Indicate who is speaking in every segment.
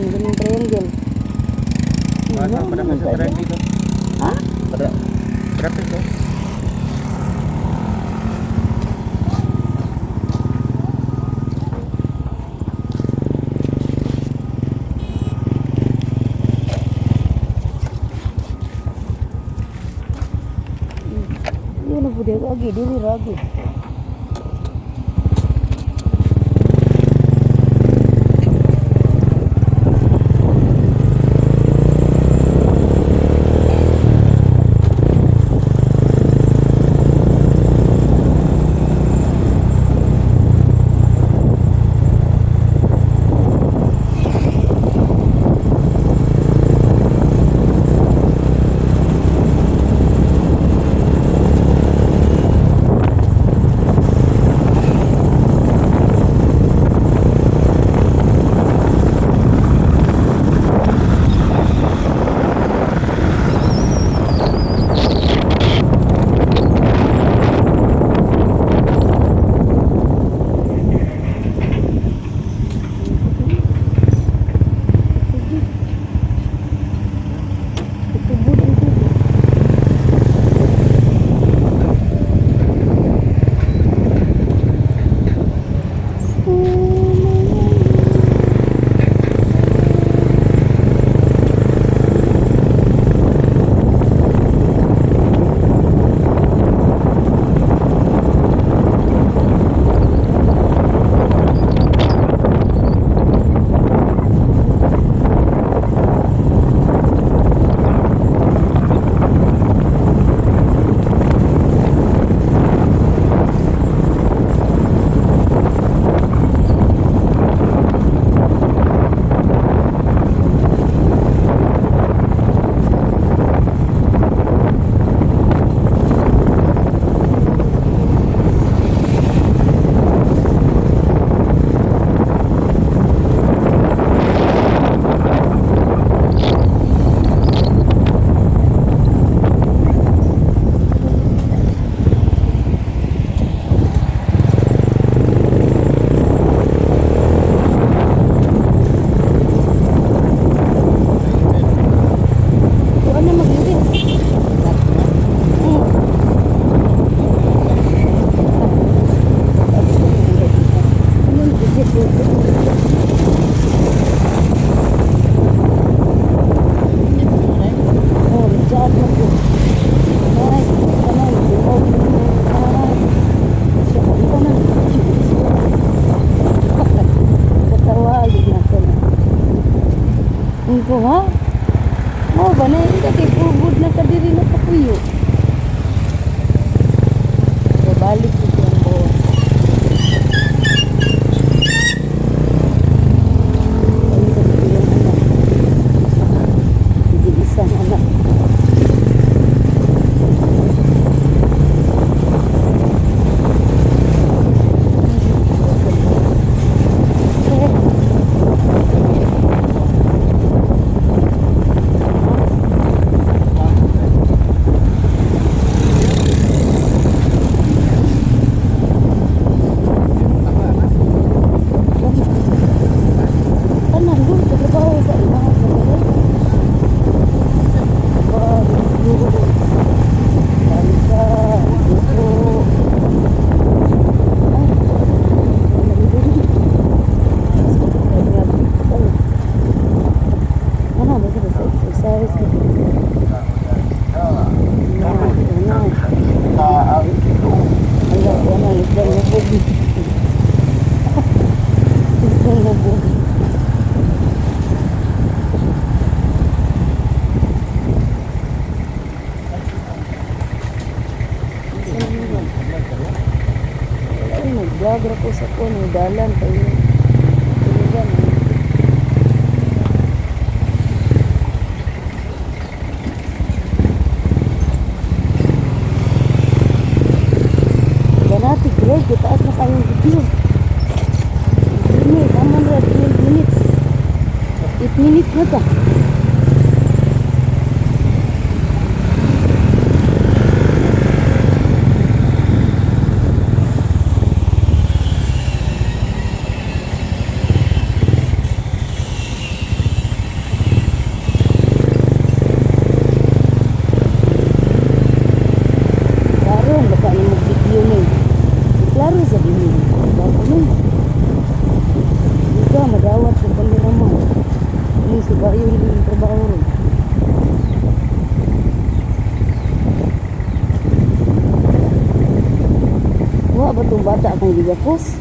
Speaker 1: Ganun triangle.
Speaker 2: Ano, para
Speaker 1: Ano,
Speaker 2: sa
Speaker 1: ano,
Speaker 2: dito.
Speaker 1: Ha?
Speaker 2: Para traffic ko.
Speaker 1: Yun na po di ako agi, dili ra agi. Tubod ang tubig. Kuan na maglinis. Anong bisit dito? Oh, nagjaat na po. Ay, tanan, dumaw na. Ay, siya ko, tanan. Katawa, ayun na ko na. Ang ko, ha? Mo ba na hindi kay pugod na kadiri na kapuyo. Babalik ko siyang boss. Ano sa iyong anak? Sige, isang anak. Tanan doon sa trabaho sa ibahan sa balay. Balita, buko. Ay, ano, basta basta exercise. Ano, ano. Wala, wala, isang lubog. Isang lubog. Ay, nag-vlog ra ko sa ko, dalan kayo. Tulugan. Ganati, Greg, itaas na kayong video. Hindi, tama na, 12 minutes. 8 minutes na ta. Klaro sa dini. Bago nun. Di ka, madawat sa panorama. Ini subayo yung trabaho ron. Wa ba itong bata akong gigapos?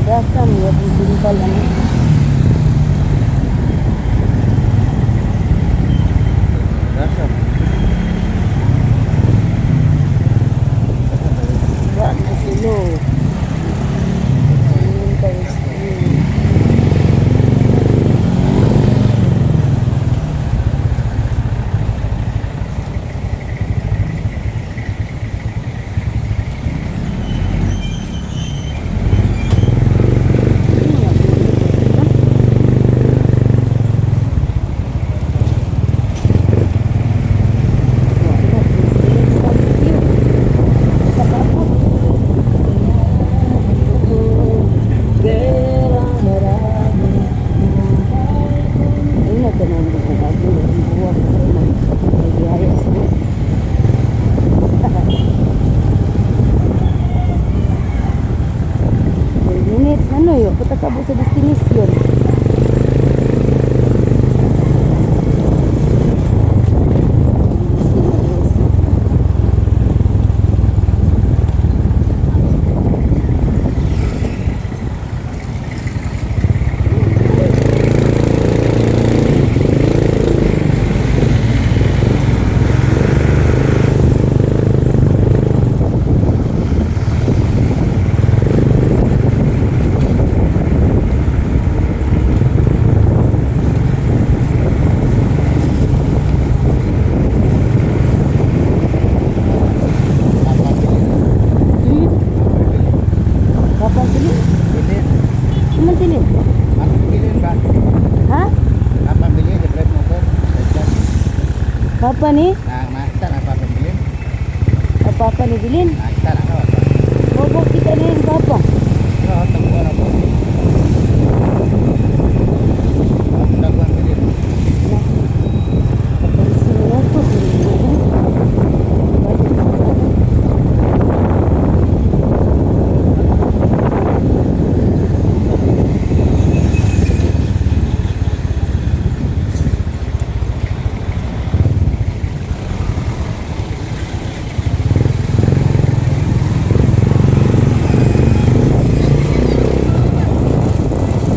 Speaker 1: Gagasan, yung bintal ano.
Speaker 2: Nasa.
Speaker 1: Wa na silo. Ayun, times three. Ayun na, ganun ko kung bago. Ang buwag ko naman. May biyaya sa 10 minutes, ano yun? Patakabo sa destination.
Speaker 2: Papabilin.
Speaker 1: Hmm? Papa silin?
Speaker 2: Bilin.
Speaker 1: Ano silin?
Speaker 2: Papabilin ba?
Speaker 1: Ha?
Speaker 2: Papabilin, libre motor.
Speaker 1: Papa ni?
Speaker 2: Na, makita na papabilin.
Speaker 1: O papa ni Bilin?
Speaker 2: Nakita na ako.
Speaker 1: Bobo kita na yung papa.
Speaker 2: Pero, tabuan ako.